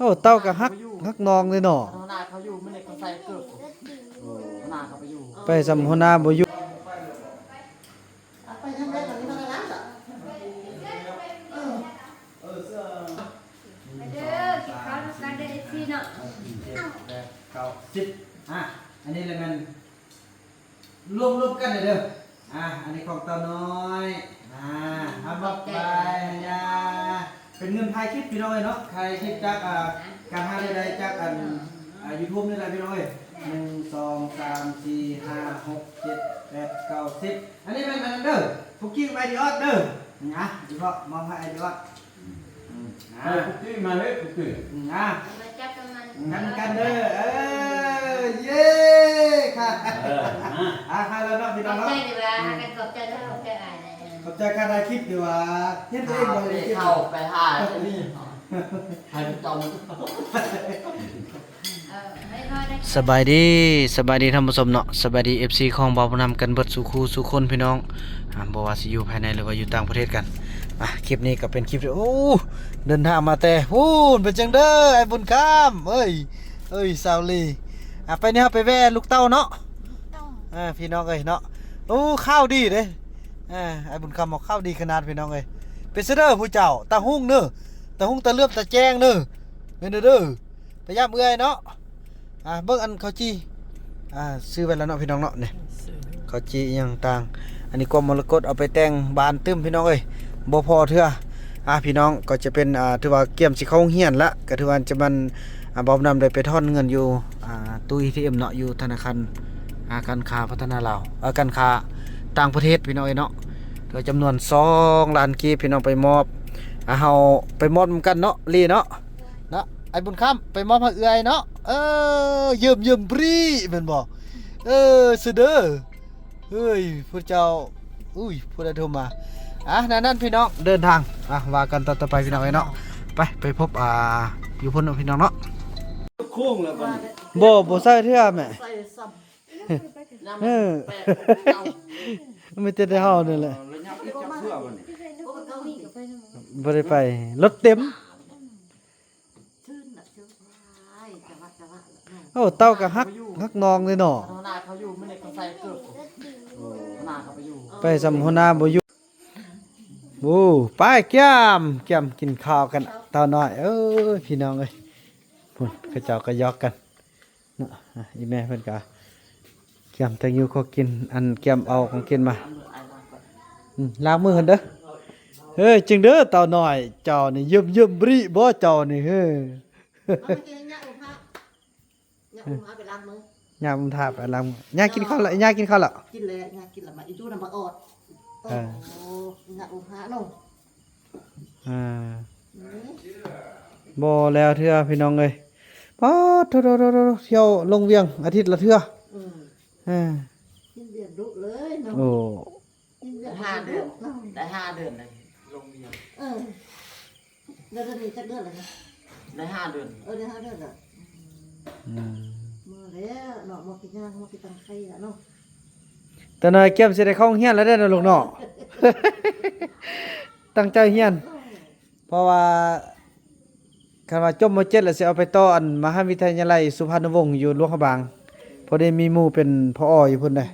ໂອ້ ເຕົ້າກໍຮັກ ຮັກນ້ອງເດ້ເນາະ. ຫົວໜ້າເຂົາຢູ່ ມື້ນີ້ເຂົາໃສ່ເກີບ. ໂອ້ ຫົວໜ້າເຂົາໄປຢູ່ ໄປສ່ຳຫົວໜ້າບໍ່ຢູ່. ມາເດີ ກິນເຂົ້ານຳກັນເດີ ເອັຟຊີເນາະ. ເຈັດ ແປດ ເກົ້າ ສິບ ອ່າ ອັນນີ້ລະແມ່ນ ລວມໆກັນເດີ. ອ່າ ອັນນີ້ຂອງເຕົ້ານ້ອຍ. ອ່າ ເອົາມາໄປຍາ ເປັນເງິນຖ່າຍຄລິບພີ່ນ້ອງເອີຍເນາະ. ຖ່າຍຄລິບຈາກ ອ່າ ການຫາລາຍໄດ້ຈາກ ອັນ ອ່າ ຢູທູບນີ້ແຫຼະພີ່ນ້ອງເອີຍ. ໜຶ່ງ ສອງ ສາມ ສີ່ ຫ້າ ຫົກ ເຈັດ ແປດ ເກົ້າ ສິບ ອັນນີ້ແມ່ນອັນນັ້ນເດີ ປຸກກີ້ໄອດີອອດເດີ. ອ່າ ດີເພາະມອບໃຫ້ໄອດີອອດ. ອືມ ອ່າ ໃຫ້ປຸກກີ້ມາເລີຍ ປຸກກີ້. ອືມ ອ່າ ມາຈັບກັນ ກັນເດີ. ເອີ ເຢ້ ຄ່ະ. ເອີ ອ່າ ອ່າ ຄ່ະແລ້ວເນາະພີ່ນ້ອງເນາະ. ຂອບໃຈດີວ່າ ອືມ ພາກັນຂອບໃຈເດີ ຂອບໃຈອ້າຍນະ. ຂອບໃຈຄ່ະ ຖ່າຍຄລິບດີວ່າ ເຮັດເອງບໍ່ໄດ້ເຮັດ. ເຂົ້າໄປຫາໄອ້ນີ້ ໃຫ້ເຈົ້າມັນ ສະບາຍດີ ສະບາຍດີທ່ານຜູ້ຊົມເນາະ. ສະບາຍດີ ເອັຟຊີ ຂອງບ່າວຜູ້ນຳກັນເບິດສູ່ຄູ່ສູ່ຄົນພີ່ນ້ອງ. ອ່າ ບໍ່ວ່າຊິຢູ່ພາຍໃນ ຫຼືວ່າຢູ່ຕ່າງປະເທດກັນ. ອ່າ ຄລິບນີ້ກໍເປັນຄລິບທີ່ ໂອ້ ເດີນທາງມາແຕ່ພຸ້ນ. ເປັນຈັ່ງເດີ ອ້າຍບຸນຄຳ ເອີຍ ເອີຍ ສາວລີ. ອ່າ ໄປນີ້ເຮົາໄປແວ່ລູກເຕົ້າເນາະ. ອ່າ ພີ່ນ້ອງເອີຍເນາະ. ໂອ້ ຂ່າວດີເດ້. ອ່າ ອ້າຍບຸນຄຳບອກຂ່າວດີຂະໜາດ ພີ່ນ້ອງເອີຍ. ເປັນຊັ້ນເດີຜູ້ເຈົ້າ ຕາຮຸ່ງເດີ ຕາຮຸ່ງ ຕາເຫຼືອມ ຕາແຈ້ງເດີ. ແມ່ນເດີ ໄປຢາມເອື້ອຍເນາະ. ອ່າ ເບິ່ງອັນເຂົ້າຈີ່ ອ່າ ຊື້ໄວ້ແລ້ວເນາະພີ່ນ້ອງເນາະ. ນີ້ ຊື້ ເຂົ້າຈີ່ອີ່ຫຍັງຕ່າງ. ອັນນີ້ກວມມໍລະກົດ ເອົາໄປແຕ່ງບານຕື່ມພີ່ນ້ອງເອີຍ ບໍ່ພໍເທື່ອ. ອ່າ ພີ່ນ້ອງ ກໍຈະເປັນ ອ່າ ຖືວ່າກຽມຊິເຂົ້າໂຮງຮຽນລະ ກໍຖືວ່າຈະແມ່ນ ອ່າ ບ່າວນຳໄດ້ໄປຖອນເງິນຢູ່ ອ່າ ຕູ້ເອທີເອັມເນາະ ຢູ່ທະນາຄານ ອ່າ ການຄ້າພັດທະນາລາວ ເອີ ການຄ້າຕ່າງປະເທດພີ່ນ້ອງເອີຍເນາະ. ໂດຍຈຳນວນສອງລ້ານກີບ ພີ່ນ້ອງໄປມອບ ອ່າ ເຮົາໄປມອບນຳກັນເນາະ ລີເນາະ. ເນາະ ອ້າຍບຸນຄຳ ໄປມອບໃຫ້ເອື້ອຍເນາະ. ເອີ ເຢີມໆບຣີ ແມ່ນບໍ່? ເອີ ສະເດີ ເຮີ້ຍ ຜູ້ເຈົ້າ ອຸ້ຍ ຜູ້ໃດໂທມາ. ອ່ະ ນັ້ນໆ ພີ່ນ້ອງ ເດີນທາງ ອ່ະ ວ່າກັນຕໍ່ໆໄປ ພີ່ນ້ອງເອີຍເນາະ. ໄປ ໄປພົບ ອ່າ ຢູ່ພຸ້ນເນາະ ພີ່ນ້ອງເນາະ. ໂຄ້ງແລ້ວບັດນີ້ ບໍ່ ບໍ່ໃສ່ເທື່ອແມ່. ເອີ ມີແຕ່ເຮົານີ້ແຫຼະ ບໍ່ໄດ້ໄປ ລົດເຕັມ. ໂອ້ ເຕົ້າກໍຮັກ ຮັກນ້ອງເດ້ເນາະ. ຫົວໜ້າເຂົາຢູ່ ມື້ນີ້ເຂົາໃສ່ເກີບ. ຫົວໜ້າເຂົາໄປຢູ່ ໄປສ່ຳຫົວໜ້າບໍ່ຢູ່. ໂອ້ ໄປ ກຽມ ກຽມກິນເຂົ້າກັນ ເຕົ້ານ້ອຍເອີຍ ພີ່ນ້ອງເອີຍ. ພຸ້ນ ເຂົາເຈົ້າກໍຢອກກັນເນາະ. ອີ່ແມ່ເພິ່ນກໍກຽມແຕ່ງຢູ່ຂອງກິນ ອັນ ກຽມເອົາຂອງກິນມາ. ອືມ ລ້າງມືເພິ່ນເດີ. ເຮີ້ຍ ຈຶ່ງເດີ ເຕົ້ານ້ອຍ ເຈົ້ານີ້ ເຢີມໆບຣີບໍ່ ເຈົ້ານີ້ ເຮີ້ຍ. ເອົາໄປກິນ ຍ່າອຸ້ມພາ ຍ່າອຸ້ມພາໄປລ້າງມື ຍ່າອຸ້ມພາໄປລ້າງມື. ຍ່າກິນເຂົ້າແລ້ວ ຍ່າກິນເຂົ້າແລ້ວ ກິນແລ້ວ ຍ່າກິນແລ້ວ. ມາອີຕູ້ນຳບັກອອດ. ເອີ ໂອ້ ຍ່າອຸ້ມພາເນາະ. ອ່າ ບໍ່ແລ້ວເທື່ອພີ່ນ້ອງເອີຍ. ປາດໂທ ໂທ ໂທ ໂທ ທ່ຽວລົງວຽງອາທິດລະເທື່ອ. ອືມ ເອີ ກິນວຽງດຸເລີຍເນາະ. ໂອ້ ກິນວຽງ ຫ້າເດືອນ ດຸເນາະ ໄດ້ຫ້າເດືອນເລີຍລົງວຽງ. ເອີ ແລ້ວດຽວນີ້ຈັກເດືອນແລ້ວນະ? ໄດ້ຫ້າເດືອນ. ເອີ ໄດ້ຫ້າເດືອນແລ້ວ. ອືມ ອືມ ມາແລ້ວເນາະ ມາກິນຫຍັງ ມາກິນຕັງໄຄລະເນາະ. ຕານ້ອຍກຽມຊິໄດ້ເຂົ້າໂຮງຮຽນແລ້ວເດ້ເນາະລູກເນາະ. ຕັ້ງໃຈຮຽນ ເພາະວ່າຄັນວ່າຈົບ ມ.ເຈັດ ແລ້ວຊິເອົາໄປຕໍ່ອັນມະຫາວິທະຍາໄລສຸພານຸວົງຢູ່ຫຼວງພະບາງ. ພໍດີມີໝູ່ເປັນຜອ ຢູ່ພຸ້ນເດ້.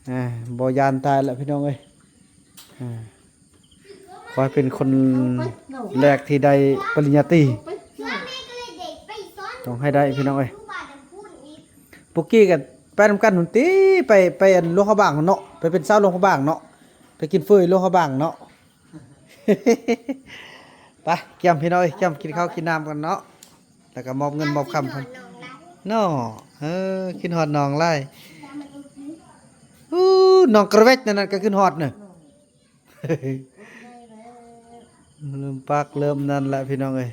ອ່າ ບໍ່ຢ້ານຕາຍແລ້ວພີ່ນ້ອງເອີຍ. ອ່າ ຂໍໃຫ້ເປັນຄົນແລກທີ່ໄດ້ປະລິນຍາຕີ ຕ້ອງໃຫ້ໄດ້ພີ່ນ້ອງເອີຍ. ປຸກກີ້ກໍໄປນຳກັນພຸ້ນຕິ ໄປ ໄປອັນຫຼວງພະບາງເນາະ ໄປເປັນສາວຫຼວງພະບາງເນາະ ໄປກິນເຝີຢູ່ຫຼວງພະບາງເນາະ. ໄປ ກຽມພີ່ນ້ອງເອີຍ ກຽມກິນເຂົ້າກິນນ້ຳກັນເນາະ ແລ້ວກໍມອບເງິນມອບຄຳເພິ່ນເນາະ. ເອີ ຄິດຮອດນ້ອງຫຼາຍ. ອູ້ ນ້ອງກະແວັດນັ້ນກໍຄິດຮອດນະ. ເລີ່ມປາກເລີ່ມນັ້ນແຫຼະພີ່ນ້ອງເອີຍ.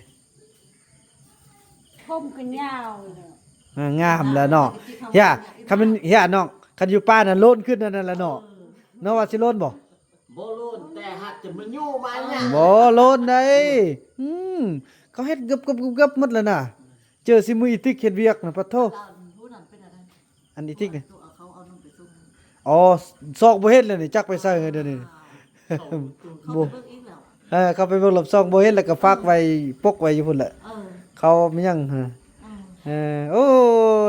ຜົມກໍຍາວເນາະ ອ່າ ງາມແລ້ວເນາະ. ເຮີ້ຍ ຄັນແມ່ນເຮີ້ຍນ້ອງ ຄັນຢູ່ປ່ານັ້ນໂລ້ນຂຶ້ນນັ້ນແຫຼະເນາະ. ເອີ ນ້ອງວ່າຊິໂລ້ນບໍ່? ບໍ່ໂລ້ນ ແຕ່ຫາກຈະມາໂຍມາຫຍັງ ບໍ່ໂລ້ນໃດ. ອືມ ເຂົາເຮັດເກືອບໆໝົດແລ້ວນະ. ເຈີຊິມື້ອີຕິກເຮັດວຽກນະ ປະໂທ. ອັນອີຕິກນີ້ ອໍ ຊອກບໍ່ເຫັນແລ້ວນີ້ ຈັກໄປໃສເດນີ້. ບໍ່ ເອີ ເຂົ້າໄປເບິ່ງລອບຊ່ອງບໍ່ເຫັນ ແລ້ວກໍຝາກໄວ້ ປົກໄວ້ຢູ່ພຸ້ນແຫຼະ. ເອີ ເຂົາມີຫຍັງ? ເອີ ໂອ້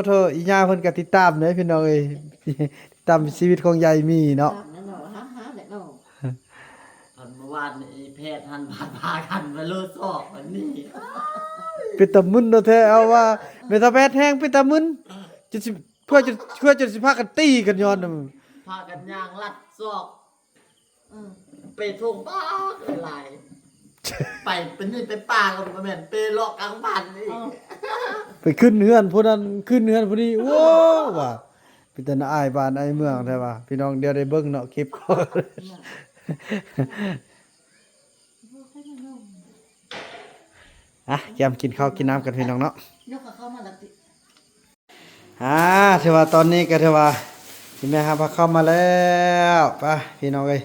ໂທ້ ອີ່ຍ່າເພິ່ນກໍຕິດຕາມເດ້ພີ່ນ້ອງເອີຍ ຕິດຕາມຊີວິດຂອງຍາຍມີເນາະ. ອັນເມື່ອວານນີ້ແພດຫັ້ນບາດພາກັນມາໂລດສອກອັນນີ້ ເປັນຕາມຶນເນາະແທ້ ເອົາວ່າແມ່ນຕາແພດແຮງເປັນຕາມຶນ ຈົນຊິ ເພື່ອຈົນ ເພື່ອຈົນຊິພາກັນຕີກັນຍ້ອນ ພາກັນຍ່າງລັດຊອກ ເອີ ໄປທົ່ງປ່າຫຼາຍ ໄປ ໄປນີ້ໄປປ່າກໍບໍ່ແມ່ນ ໄປເລາະກາງບ້ານອີກ ເອີ ໄປຂຶ້ນເຮືອນຜູ້ນັ້ນ ຂຶ້ນເຮືອນຜູ້ນີ້ ໂອ້ ວ່າ ເປັນຕາໜ້າອາຍບ້ານອາຍເມືອງແທ້ວ່າ ພີ່ນ້ອງ ດຽວໄດ້ເບິ່ງເນາະ ຄລິບ ອ່ະ ກຽມກິນເຂົ້າກິນນ້ຳກັນພີ່ນ້ອງເນາະ. ອ່າ ຖືວ່າຕອນນີ້ກໍຖືວ່າ ອີ່ແມ່ຫາພາເຂົ້າມາແລ້ວ ໄປພີ່ນ້ອງເອີຍ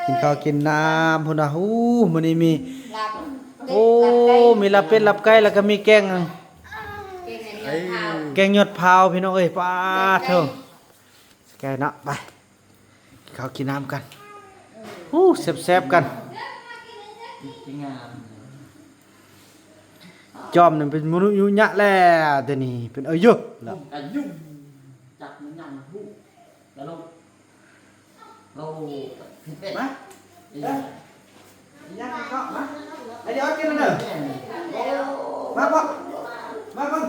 ກິນເຂົ້າກິນນ້ຳພຸ້ນນະ. ໂອ້ ມື້ນີ້ມີ ໂອ້ ມີລາບເປັດລາບໄກ່ ແລ້ວກໍມີແກງ ແກງຍອດພ້າວ ພີ່ນ້ອງເອີຍ ປາດໂທ້ ແກງເນາະ ໄປ ເຂົ້າກິນນ້ຳກັນ ໂອ້ ແຊບໆ ກັນ ງາມ ຈອມນີ້ເປັນມະນຸຍຸຍະແລ້ວ ດຽວນີ້ເປັນອາຍຸແລ້ວ ອາຍຸ ຈັກມັນຍັງຮູ້ແລ້ວ ໂລ ມາ ເອີ ຍັງເນາະ ມາ ໄອດຽວກິນເດີ ມາ ມາ ມາ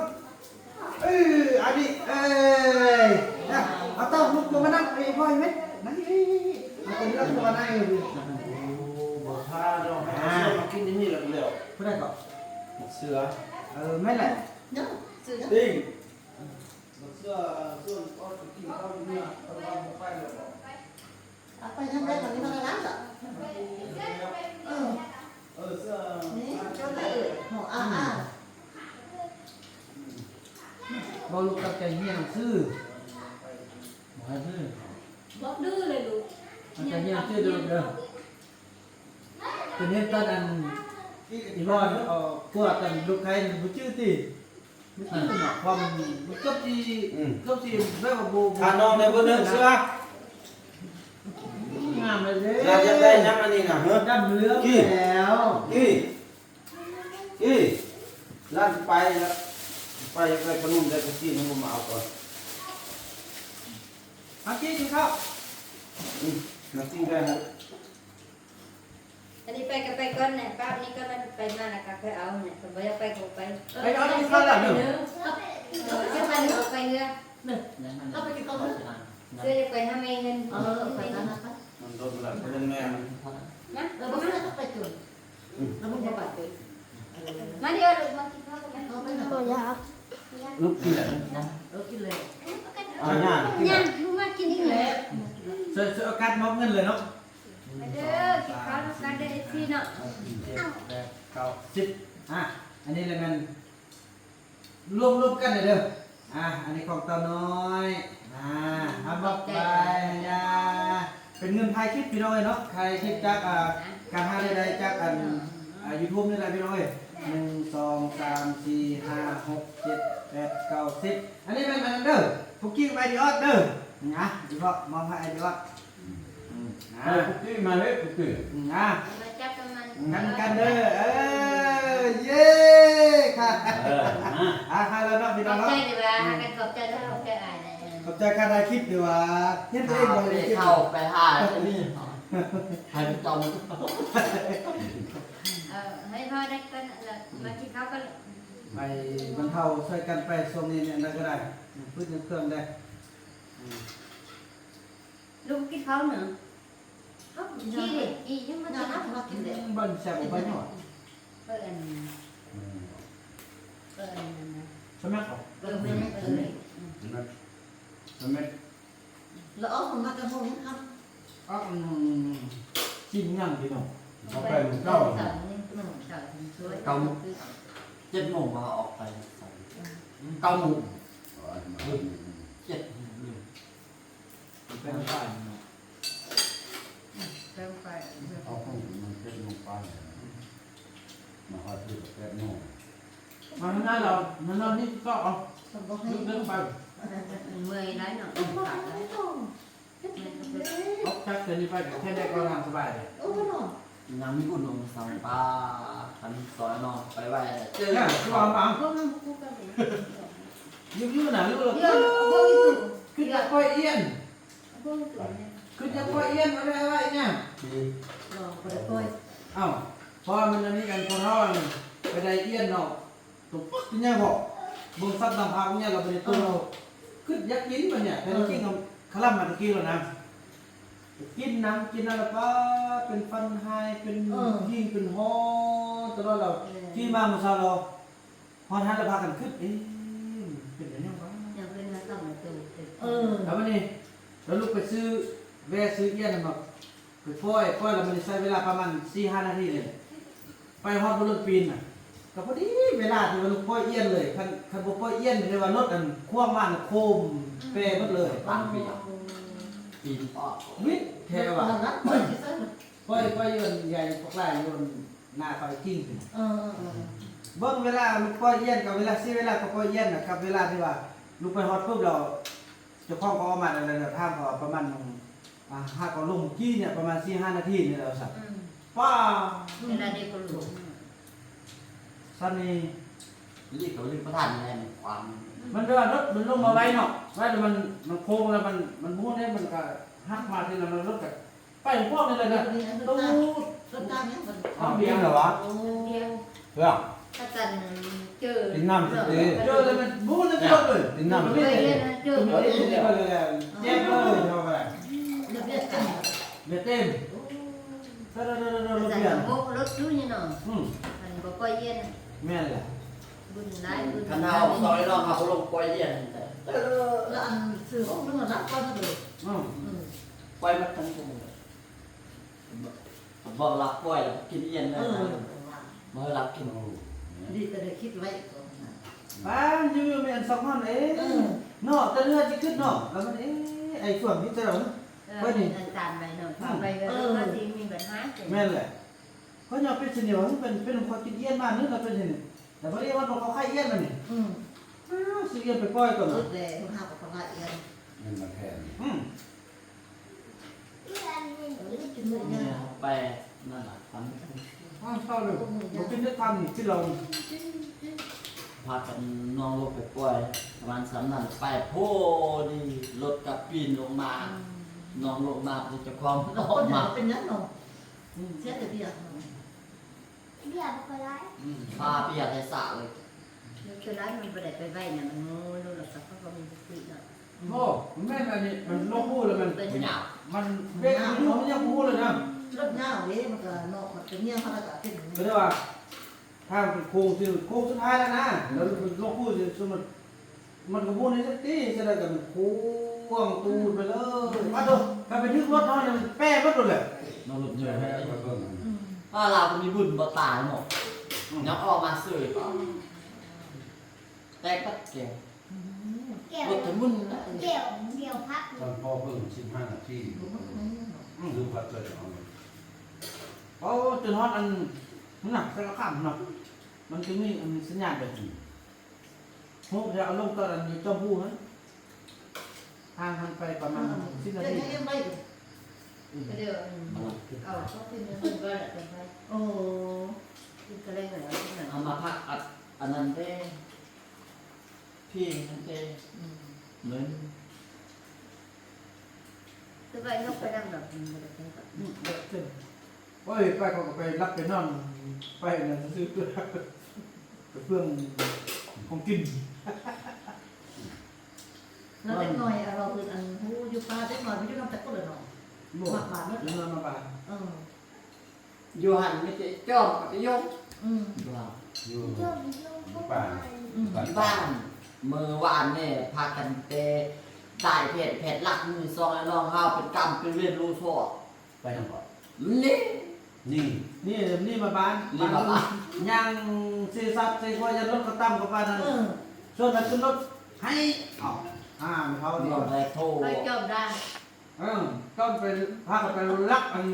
ເອີ ອັນນີ້ ເອີຍ ນະ ເອົາເຕົ້າລຸກມານັ່ງ ເອີຍ ພໍ່ເຫັນໄໝ ນັ່ງ ເອີຍ ເອີຍ ເອີຍ ເອົາຕົວນີ້ລະຕົວນັ້ນ ເອີຍ ບໍ່ພາດອກ ອ່າ ມາກິນທີ່ນີ້ລະແລ້ວ ຜູ້ໃດກໍ ບັກເສືອ ເອີ ແມ່ນແຫຼະ ເສືອ ຕິງ ບັກເສືອ ຊວນອອກໄປກິນເຂົ້າຢູ່ເຮືອນ ເພິ່ນວ່າບໍ່ໄປແລ້ວບໍ ເອົາໄປທາງໃດກໍມີມາລະລະ ເອີ ເອີ ເສືອ ນີ້ ເຈົ້າໄດ້ ຫົວອາ ອືມ ອາ ບໍ່ລູກຕັ້ງໃຈຮຽນໜັງສື ບໍ່ໃຫ້ດື້ ບໍ່ດື້ເລີຍລູກ ຕັ້ງໃຈຮຽນໜັງສືເດີລູກເດີ ເປັນເຮັດຕອນອັນ ອີ່ບ່ອນ ເອີ ກວດອັນລູກໄຂ່ບໍ່ຈື່ຕິ ບໍ່ຈື່ເນາະ ເພາະມັນ ມັນເກືອບຊິ ອືມ ເກືອບຊິແບບວ່າບໍ່ ຖ້ານ້ອງໄດ້ເບີໜຶ່ງເສືອ ງາມເລີຍເດ້ ລາວຢາກໄດ້ຫຍັງອັນນີ້ນະ ຮະ ດຳເຫຼືອງແລ້ວ ອີ່ ອີ່ ລາວໄປລະ ໄປ ໄປພະນົມໄດ້ກໍຊິນະ ມາເອົາກ່ອນ ມາກິນເຂົ້າ ອືມ ມາກິນໄດ້ ອັນນີ້ໄປກໍໄປກ່ອນແຫຼະ ປ້ານີ້ກໍໄປມາແລ້ວກໍຄ່ອຍເອົາແຫຼະ ຄັນບໍ່ຢາກໄປກໍບໍ່ໄປ ໄປເອົາທີ່ເຂົາລະເດີ ເອີ ເອົາໄປເຮືອ ເອົາໄປກິນເຂົ້າເດີ ເສືອຢາກໄປຫາແມ່ເງິນ ເອີ ໄປກັນນະ ມັນດົນລະ ເພິ່ນແມ່ ມາ ເອີ ບໍ່ໄປກໍໄປຕົວ ອືມ ແລ້ວມັນບໍ່ໄປ ມາເດີລູກ ມາກິນເຂົ້າກັນ ບໍ່ຢາກ ລູກກິນແລ້ວ ເອີ ກິນແລ້ວ ເອົາຫຍັງ ຫຍັງ ລູກມາກິນອີກແລ້ວ ເຊີນ ເຊີນ ໂອກາດມອບເງິນເລີຍເນາະ ມາເດີ ກິນເຂົ້ານຳກັນເດີ ເອັຟຊີເນາະ ເຈັດ ແປດ ເກົ້າ ສິບ ອ່າ ອັນນີ້ລະແມ່ນລວມໆກັນເດີ ອ່າ ອັນນີ້ຂອງເຕົ້ານ້ອຍ ອ່າ ອາ ຂອບໃຈ ເປັນເງິນຖ່າຍຄລິບພີ່ນ້ອງເອີຍເນາະ ຖ່າຍຄລິບຈາກ ອ່າ ການຫາລາຍໄດ້ຈາກອັນ ອ່າ ຢູທູບນີ້ແຫຼະພີ່ນ້ອງເອີຍ ໜຶ່ງ ສອງ ສາມ ສີ່ ຫ້າ ຫົກ ເຈັດ ແປດ ເກົ້າ ສິບ ອັນນີ້ແມ່ນອັນນັ້ນເດີ ປຸກກີ້ກັບໄອດີອອດເດີ ນີ້ ອ່າ ອີພໍ່ມອບໃຫ້ໄອດີອອດ ອືມ ອ່າ ປຸກກີ້ມາເລີຍ ປຸກກີ້ ອືມ ອ່າ ມາຈັບນຳມັນ ກັນ ກັນເດີ ເອີ ເຢ້ ຄ່ະ ເອີ ອ່າ ອ່າ ຄ່ະແລ້ວເນາະພີ່ນ້ອງເນາະ ຂອບໃຈເດີວ່າ ອ່າ ຂອບໃຈເດີ ຂອບໃຈອ້າຍເດີ ຂອບໃຈຄ່ະຖ່າຍຄລິບເດີວ່າ ເຮັດເອງບໍ່ໄດ້ເກັບ ເຂົ້າໄປຫາອັນນີ້ ໃຫ້ເຈົ້າ ເອີ ໃຫ້ພໍ່ໄດ້ກ່ອນລະ ມາກິນເຂົ້າກ່ອນ ໄປບັນເທົາຊ່ວຍກັນໄປ ຊ່ວງນີ້ແນວໃດກໍໄດ້ ພື້ນເຄື່ອງໄດ້ ອືມ ລູກກິນເຂົ້າເນາະ ເອົ້າ ຂີ້ເດ້ ຂີ້ຍັງມາກິນ ມາກິນເດ້ ອືມ ບໍ່ແຊບບໍ່ຫຍັງ ເອີ ອັນ ອືມ ເອີ ອັນນັ້ນນະ ສະແມັກເອົາ ເອີ ແມ່ນ ເອີ ສະແມັກ ສະແມັກ ແລ້ວອອກມາແຕ່ໂຮງຮຽນຄ່ຳ ອອກ ອືມ ຊິມຫຍັງພີ່ນ້ອງ ເຂົ້າໄປມື້ເຊົ້າ ເກົ້າໂມງ ເຈັດໂມງວ່າອອກໄປ ເກົ້າໂມງ ເຈັດໂມງ ແປງໄປເນາະ ແປງໄປ ອອກໂຮງຮຽນເຈັດໂມງປາຍ ມາຮອດທີ່ແປດໂມງ ມານອນ ມານອນນີ້ກໍເອົາ ເດີນໄປ ເມື່ອຍຫຼາຍເນາະ ອອກຈາກເທື່ອນີ້ໄປກໍແຄ່ໄດ້ກໍນັ່ງສະບາຍເດ ເອີເນາະ ຍັງມີບຸນຂອງສັງປາ ຄັນຊອຍນ້ອງໄປໄຫວ້ແລ້ວ ເຈີ ແມ່ນ ຄືວ່າບາງຄົນ ຢູ່ໆນະ ເອີ ເອີ ຄືຢາກປ່ອຍອຽນ ຄືຢາກປ່ອຍອຽນ ບໍ່ໄດ້ວ່າອີຫຍັງ ບໍ່ໄດ້ປ່ອຍ ເອົ້າ ເພາະວ່າມັນອັນນີ້ ອັນ ຄົນເຮົາ ອັນ ໄປໄດ້ອຽນເນາະ ຕົວປັກຕິຫຍັງເບາະ ເບິ່ງສັບນ້ຳພາກເນຍ ລະບໍ່ໄດ້ຕົວ ເອີ ຄືຢາກກິນບັດເນຍ ແຕ່ ເອີ ກິນຂະລຳມາແຕ່ກີ້ແລ້ວນະ ກິນນຳ ກິນນຳລະປາ ເປັນຟັນຫາຍ ເປັນ ເອີ ຍິງເປັນຮອນຕະຫຼອດລະ ແມ່ນ ຂີ່ມາມື້ເຊົ້າລະ ຮອດຫັ້ນລະພາກັນຄຶດ ເອ ເປັນຫຍັງວະ ເອີ ແລ້ວບັດນີ້ ລະລຸກໄປຊື້ ແວ່ຊື້ອຽນນຳ ໄປປ່ອຍ ປ່ອຍແລ້ວມັນໃຊ້ເວລາປະມານສີ່ຫ້ານາທີນີ້ແຫຼະ ໄປຮອດບໍ່ລົດປີນນະ ກໍພໍດີເວລາທີ່ວ່າລົດປ່ອຍອຽນເລີຍ ຄັນ ຄັນບໍ່ປ່ອຍອຽນນີ້ວ່າລົດອັນຂວາງມານະໂຄມແປໝົດເລີຍ ປານປີນ ປີນອອກ ວິດແທ້ວ່າ ປ່ອຍ ປ່ອຍຢູ່ອັນໃຫຍ່ປາກຫຼາຍຢູ່ໜ້າເຂົາອີກກິ້ງ ເອີ ເບິ່ງເວລາມັນປ່ອຍອຽນ ກັບເວລາເສຍເວລາກໍປ່ອຍອຽນນະ ກັບເວລາທີ່ວ່າລຸກໄປຮອດປຶບແລ້ວ ເຈົ້າຂອງກໍອອກມາແລ້ວ ແລ້ວຖາມເຂົາວ່າປະມານ ອ່າ ຫາກໍລົງກີ້ເນຍ ປະມານສີ່ຫ້ານາທີນີ້ແຫຼະວ່າຊັ້ນ ອືມ ປ້າ ເວລາເດັກກໍລົງ ຊັ້ນນີ້ ລີກກໍລືມປະທານແມ່ນຄວາມ ມັນແບບວ່າລົດມັນລົງມາໄວເນາະ ໄວແລ້ວມັນ ມັນໂຄ້ງແລ້ວມັນ ມັນໝູນເດ້ ມັນກໍຫັກມາທີລະ ມັນລົດກໍໄປຂອງພວກນີ້ເລີຍນະ ຕູ້ ລົດຈັກຫຍັງມັນ ອ້າວ ເບຍນແລ້ວວະ ໂອ້ ເພື່ອ ອາຈານເຈີ ກິນນ້ຳຊິ ເຈີແລ້ວມັນ ບໍ່ໄດ້ກິນເລີຍ ກິນນ້ຳ ເຈີ ເອີ ເຈັບເລີຍ ເຮົາກໍໄດ້ ເບຍເຕັມ ເບຍເຕັມ ອາຈານກໍໂມກລົດຢູ່ນີ້ເນາະ ອືມ ມັນບໍ່ຄ່ອຍເຢັນ ແມ່ນແຫຼະ ບຸນຫຼາຍ ບຸນ ຄັນເຮົາຊອຍນ້ອງເຮົາບໍ່ລົງປ່ອຍເຢັນ ແລ້ວອັນຊື້ຂອງມັນກໍຮັບກ່ອນເດີ ອືມ ອືມ ປ່ອຍມັນທັງຄົນ ບໍ່ລັບປ່ອຍແລ້ວກິນອຽນເລີຍ ເອີ ບໍ່ໃຫ້ລັບກິນ ດີແຕ່ໄດ້ຄິດໄວ້ກ່ອນນະ ປ້າ ຢູ່ໆ ແມ່ນສອງຮອນເອ ເອີ ເນາະ ແຕ່ເຮືອຊິຂຶ້ນເນາະ ແລ້ວມັນ ເອ ໄອ້ຊ່ວງນີ້ຈະ ເອີ ຂ້ອຍນີ້ ອາຈານໄວ້ເນາະ ອືມ ໄປເຮືອ ເອີ ກໍຊິມີບັນຫາ ແມ່ນແຫຼະ ຂ້ອຍຍອມເປັນຊິນີ້ວ່າ ເປັນ ເປັນຂ້ອຍກິນອຽນມານີ້ ແລ້ວເປັນຊິນີ້ ແລ້ວບໍ່ໄດ້ວ່າເຂົາຂາຍອຽນມານີ້ ອືມ ຊື້ອຽນໄປປ່ອຍກ່ອນ ສຸດແລ້ວ ເຮົາກໍຂາຍອຽນ ແມ່ນມາແທນ ອືມ ແປນັ້ນລະ ຕຳ ອ້າວ ເຊົາເລີຍ ບໍ່ກິນໄດ້ຕຳນີ້ ກິນເຫຼົ້າ ພາກັນນ້ອງລົງໄປປ່ອຍ ປະມານສ່ຳນັ້ນ ໄປພໍດີ ລົດກະປີນລົງມາ ອືມ ນ້ອງລົງມາ ເຈົ້າຂອງອອກມາ ເປັນຫຍັງເນາະ ອືມ ເສຍແຕ່ເບຍເນາະ ເບຍບໍ່ຄ່ອຍຫຼາຍ ອືມ ພາເບຍໃສ່ສະເລີຍ ແຕ່ລະມັນບໍ່ໄດ້ໄປໄວນະ ມັນໂງ່ລົງ ແລ້ວກໍເຂົາກໍມີສະຕິເນາະ ໂອ້ ມັນແມ່ນອັນນີ້ ມັນລົງຮູ້ແລ້ວມັນ ມັນເບຣກມັນຮູ້ ມັນຍັງບໍ່ຮູ້ເລີຍນະ ລົດຍາວເດ້ ມັນກໍເນາະ ມັນກໍຍຽວ ມັນກໍເປັນ ກໍເລີຍວ່າ ທາງເປັນໂຄ້ງຊື່ ໂຄ້ງສຸດທ້າຍແລ້ວນະ ແລ້ວລົງຮູ້ຊື່ ມັນ ມັນກໍບໍ່ໄດ້ຈັກຕິ ສະນັ້ນກໍມັນຂວາງຕູດໄປເລີຍ ມາໂຕ ຄັນໄປຖືກລົດເຮົານີ້ ມັນແປໝົດໂລດແຫຼະ ເນາະ ລົດໃຫຍ່ ອືມ ປ້າລາວກໍມີບຸນບໍ່ຕາຍເນາະ ອືມ ຍັງອອກມາເສີຍ ແຕກບັດແກ້ວ ແກ້ວ ລົດທະມຸນນະ ແກ້ວ ແກ້ວພັກ ຕອນພໍເພິ່ງສິບຫ້ານາທີ ອືມ ລູກພັກເກີດເອົາ ໂອ້ ຈົນຮອດອັນນັ້ນນະ ສາລະຄາມນະ ມັນຈະມີອັນສັນຍານແບບນີ້ ຮູບຈະເອົາລົງຕອນອັນຢູ່ຈອມພູຫັ້ນ ຫ່າງຫັ້ນໄປປະມານສິບນາທີ ເອົາຂອງກິນມາເພິ່ນກໍໄດ້ໄປ ໂອ້ ກິນກະແລງແລ້ວ ເອົາມາພັກອັນ ອັນນັ້ນເດ້ ພີ້ຫັ້ນເດ້ ອືມ ເງິນ ຄືວ່າຍົກໄປນຳດອກ ມັນບໍ່ໄດ້ເປັນ ອືມ ໂອ້ຍ ໄປເຂົາກໍໄປຫຼັບໄປນອນ ໄປນັ້ນຊື່ໆ ໄປເປືອງຂອງກິນ ແລ້ວເດັກນ້ອຍ ເຮົາເອີ້ນອັນຮູ້ຢູ່ປ່າ ເດັກນ້ອຍມັນຢູ່ນຳຈັກຄົນລະເນາະ ໝົດ ມາບານໝົດ ເດັກນ້ອຍມາບານ ເອີ ຢູ່ຫັ້ນມີແຕ່ຈອມກັບຕາຍົງ ອືມ ວ່າ ຢູ່ປ່າ ອືມ ຢູ່ບ້ານ ມື້ວານນີ້ພາກັນແຕ່ຕາຍແຜດ ແຜດຫຼັກ ມື້ສອງ ນ້ອງເຮົາເປັນກຳເປັນເວນ ຮູ້ຊອກ ໄປນຳບໍ່? ນີ້ ນີ້ ນີ້ ນີ້ມາບ້ານ ນີ້ມາບ້ານ ຍ່າງເຊຊັບເຊຄວາ ຢ້ານລົດເຂົາຕຳເຂົ້າປານນັ້ນ ເອີ ຊວນມາຂຶ້ນລົດ ໃຫ້ ເອົາ ອ່າ ແມ່ເຖົ້ານີ້ ໄປໂທ ໄປຈອບໄດ້ ເອີ ຕ້ອງໄປ ພາກັນໄປລັກອັນ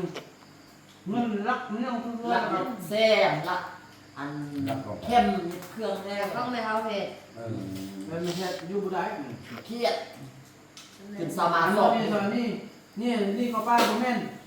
ເງິນລັກແນວ ລັກແຊມ ລັກອັນ ລັກຂອງ ເຂັມເຄື່ອງແທ້ ຂອງແມ່ເຮົາເຮັດ ເອີ ແມ່ນເຮັດຢູ່ບໍ່ໄດ້ ເຄຍດ ຂຶ້ນສາມາດ ນີ້ ນີ້ ນີ້ ນີ້ເຂົ້າປ່າບໍ່ແມ່ນ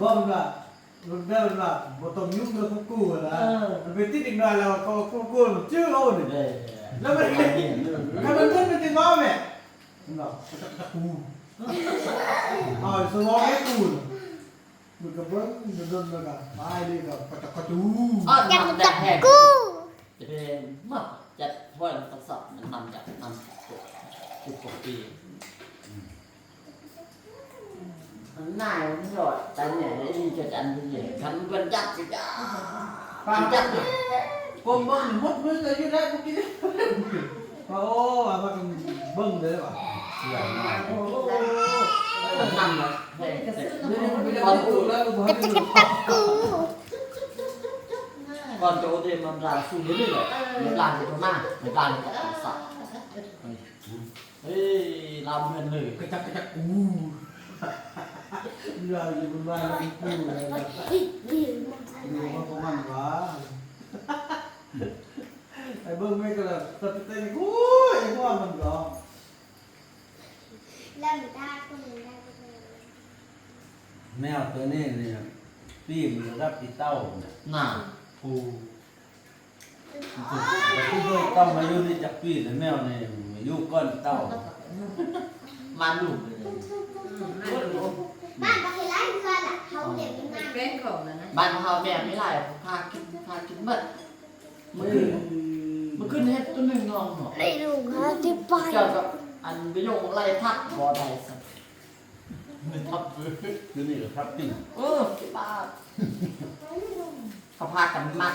ບອກວ່າ ເດີວ່າ ບໍ່ຕ້ອງຫຍຸ້ງເລື່ອງຂອງກູນະ. ເອີ ມັນໄປຕິດອີກໜ້ອຍແລ້ວກໍກູນຈື່ເອົານີ້. ເອີ ແລ້ວມັນ ຄັນມັນເປັນໄປຕິດເວົ້າແມ່ ເນາະ ເອົາສະມອງໃຫ້ກູນະ. ມັນກໍເບິ່ງດົນໆ ແລ້ວກໍບາຍເລີຍ ກໍກະຈອກກະຈູ ຈັກກະຈັກກູ ຈະເປັນມາຈັດພອຍກັບສັບ ມັນນຳຈັດນຳຈຸກປົກປີ ອືມ ນາຍມັນຍອດ ຕາແມ່ອີ່ຈະຈັນເດ້ ຄັນເພິ່ນຈັດກໍຈັດ ປານຈັດ ກົມເບິ່ງໝົດມື້ກໍຢູ່ໄດ້ບໍ່ກິນ. ໂອ້ ວ່າມາເບິ່ງເດີວ່າ ເຊື່ອໜ້ອຍ ໂອ້ ນຳນະ ເດ ຕອນ ກະຈັກກະຈັກກູ ກ່ອນຈະໂອເດ ມັນລາງສູງເລື້ອຍໆ ມັນລາງໂຕໜ້າ ມັນລາງກັບສັບ ເອີ ເຮີ້ຍ ລາວເພິ່ນເລີຍ ກະຈັກກະຈັກກູ ລາວຢູ່ເພິ່ນວ່າລາວກູ ຢູ່ມາປະມານວ່າ. ງແມ່ກໍລະ ແຕ່ ແຕ່ ໂອ້ຍ ໄອ້ຫົວມັນກໍ ແມວຕົວນີ້ນີ້ ປີມັນລະດັບອີເຕົ້ານະ ນະ ໂອ້ ເຕົ້າມາຢູ່ນີ້ຈັກປີແລ້ວ ແມວນີ້ມາຢູ່ກ່ອນເຕົ້າ ມາລູກເລີຍ ອືມ ມາລູກ ບ້ານບໍ່ເຮັດຫຼາຍເທື່ອລະ ເຮົາເລ້ຽງມັນ ມັນເປັນຂອງນັ້ນນະ ບ້ານເຮົາແມວມີຫຼາຍ ພາກິນ ພາກິນໝົດ ມື້ຄືນ ມື້ຄືນເຫັນຕົວໜຶ່ງນອນເນາະ ໄດ້ລູກຫ້າສິບປາຍ ເຈົ້າກໍອັນໄປຍົກໄລ່ທັບບໍ່ໄດ້ຊັ້ນ ໄລ່ທັບ ຢູ່ນີ້ກໍທັບກິນ ເອີ ທີ່ບ້ານ ເຂົາພາກັນມັດ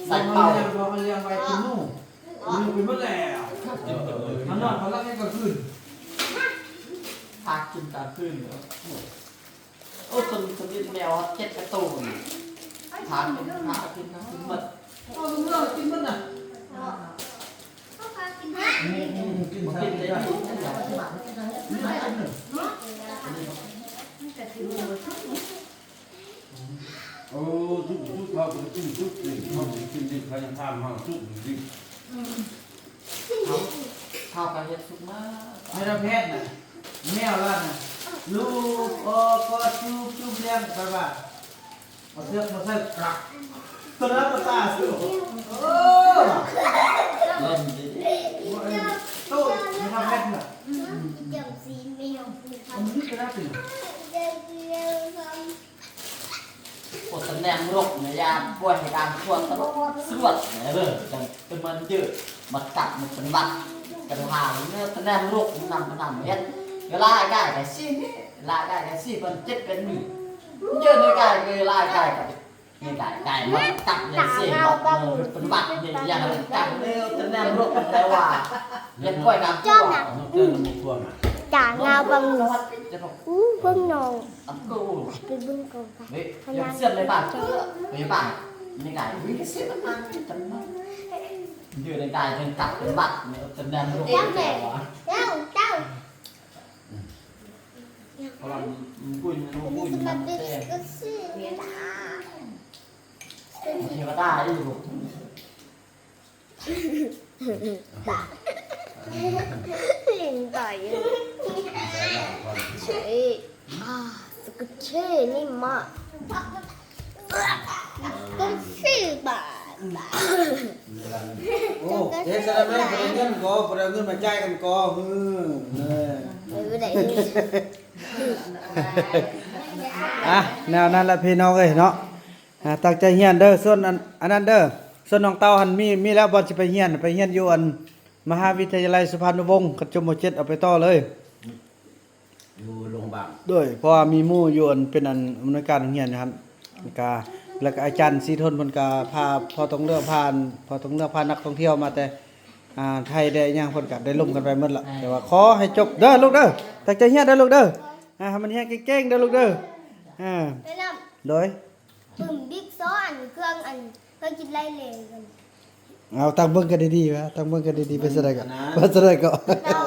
ໃສ່ເປົາ ເຂົາລ້ຽງໄວ້ກິນໜູ ໜູໄປໝົດແລ້ວ ມັນນອນເຂົາຫຼັບໃນກາງຄືນ ພາກິນກາງຄືນເນາະ ໂອ້ ຕົນ ຕົນນີ້ແມວເຈັດກວ່າໂຕນີ້ ພາກິນ ພາກິນ ພາກິນໝົດ ເອົາເມືອກິນໝົດນະ ອືມ ກິນ ກິນ ກິນ ກິນ ກິນ ໂອ້ ສຸກ ສຸກ ເຮົາບໍ່ໄດ້ກິນສຸກນີ້ ເຮົາຊິກິນດິບ ເຂົາຍັງຖາມເຮົາສຸກ ດິບ ເຮົາ ເຮົາກໍເຮັດສຸກມາ ແມ່ນແພດນະ ແມວລະນະ ລູບ ອອ ກອດ ຈູບ ຈູບ ລ້ຽງ ໄປວ່າ ເອົາເຊືອກມາໃສ່ ກະ ຕະລະຕະຕາ ໂອ້ ເບິ່ງດິ ໂຕ ແມ່ນແພດນະ ອືມ ອີ່ຈຳສີແມວ ມັນມີກະດາດຕິ ພວກຕະແນມໂລກນະ ຢ່າປ່ອຍໃຫ້ການຊົ່ວຕະຫຼອດສະຫຼວດເດີ ຈັງເປັນມັນເຢີ ມາກັດ ມາເປັນຫວັດ ກັນຫາເນື້ອຕະແນມໂລກນຳ ນຳເຮັດ ເວລາກາຍກະຊິນີ້ ລາກາຍກະຊິເປັນເຈັບເປັນມື ເຢີໃນກາຍ ເວລາກາຍກະ ນີ້ກາຍ ກາຍມາກັດໃນເສ ມາເປັນຫວັດນີ້ ຢ່າໃຫ້ກັດເດີ້ ຕະແນມໂລກ ແຕ່ວ່າ ເຮັດປ່ອຍການ ຈ້ອງນະ ຈ້າງາວບັງ ອູ້ ເບິ່ງນ້ອງ ອັນກູ ໄປເບິ່ງກ່ອນໄປ ເຮີ້ຍ ຢ່າເຊື່ອມໃນບ້ານ ເອີ ໃນບ້ານ ໃນກາຍ ວິເສດມັນມາຈັງນັ້ນ ຢູ່ໃນກາຍເປັນກັບເປັນບັດ ໃນຕະແໜ່ງໂລກ ເຈົ້າແມ່ ເຈົ້າ ເຈົ້າ ເພາະວ່າມັນບຸນ ມັນບຸນ ມັນແຕ່ ເທວະດາອີກ ຫຼິ້ນໄປເລີຍ ເຊ ອ່າ ສະກະເຊນີ້ມາ ກະເຊບາດ ໂອ້ ເຮັດຊັ້ນແລ້ວແມ່ນບໍ່ໄດ້ເງິນກໍ ບໍ່ໄດ້ເງິນມາຈ່າຍກັນກໍ ເອີ ເອີ ບໍ່ໄດ້ເງິນ ອ່ະ ແນວນັ້ນລະພີ່ນ້ອງເອີຍເນາະ. ອ່າ ຕັ້ງໃຈຮຽນເດີ ສ່ວນອັນ ອັນນັ້ນເດີ ສ່ວນນ້ອງເຕົ້າຫັ້ນມີ ມີແລ້ວບ່ອນຊິໄປຮຽນ ໄປຮຽນຢູ່ອັນມະຫາວິທະຍາໄລສຸພານຸວົງ ຄັນຈົບ ມໍເຈັດ ເອົາໄປຕໍ່ເລີຍ ຢູ່ໂລງບາງ ໂດຍ ເພາະວ່າມີໝູ່ຢູ່ອັນເປັນອັນອຳນວຍການໂຮງຮຽນຢູ່ຫັ້ນ ກະ ແລ້ວກະອາຈານສີທົນເພິ່ນກະພາພໍ່ຕົງເລືອກ ພາ ພໍ່ຕົງເລືອກ ພານັກທ່ອງທ່ຽວມາແຕ່ ອ່າ ໄທແດ່ຫຍັງ ເພິ່ນກະໄດ້ລົມກັນໄປໝົດລະ ແຕ່ວ່າຂໍໃຫ້ຈົບເດີລູກເດີ ຕັ້ງໃຈຮຽນເດີລູກເດີ ອ່າ ໃຫ້ມັນຮຽນເກັ່ງໆເດີລູກເດີ ອ່າ ໂດຍ ປຶ້ມບິກຊອອັນເຄື່ອງອັນ ເຄື່ອງກິນໄລ່ເລກັນ ເອົາຕັ້ງເບິ່ງກັນດີໆ ວ່າຕັ້ງເບິ່ງກັນດີໆ ເປັນຈັ່ງໃດກໍ ເປັນຈັ່ງໃດກໍ ເຈົ້າ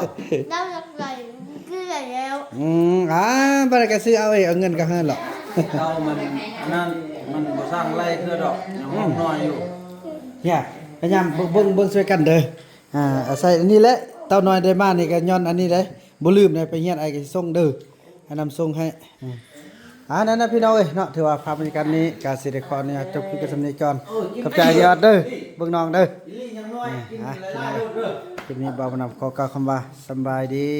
ເຈົ້າຢາກໄດ້ຄືໄດ້ແລ້ວ ອືມ ອ່າ ບັດໃດກໍຊື້ເອົາເອງ ເອົາເງິນກັບເຮືອນເນາະ ເຈົ້າມັນ ອັນນັ້ນ ມັນບໍ່ສ້າງໄລ່ເທື່ອດອກ ຍັງ ອືມ ນ້ອຍຢູ່ ເຮີ້ຍ ພະຍາຍາມເບິ່ງ ເບິ່ງ ເບິ່ງຊ່ວຍກັນເດີ ອ່າ ອາໄສອັນນີ້ແຫຼະ ເຕົ້ານ້ອຍໄດ້ມານີ້ກໍຍ້ອນອັນນີ້ເດ້ ບໍ່ລືມເດ້ ໄປຮຽນອ້າຍກໍຊິສົ່ງເດີ ໃຫ້ນຳສົ່ງໃຫ້ ອ່າ ນັ້ນນະພີ່ນ້ອງເອີຍເນາະ ຖືວ່າພາບບັນຍາກາດນີ້ກໍຊິໄດ້ຂໍອະນຸຍາດຈົບຄລິບກັນສ່ຳນີ້ກ່ອນ ຂອບໃຈທີ່ຮັກເດີ ເບິ່ງນ້ອງເດີ ອ່າ ພີ່ນ້ອງເອີຍ ຄລິບນີ້ບ່າວບຸນນຳຂໍກ່າວຄຳວ່າ ສຳບາຍດີ.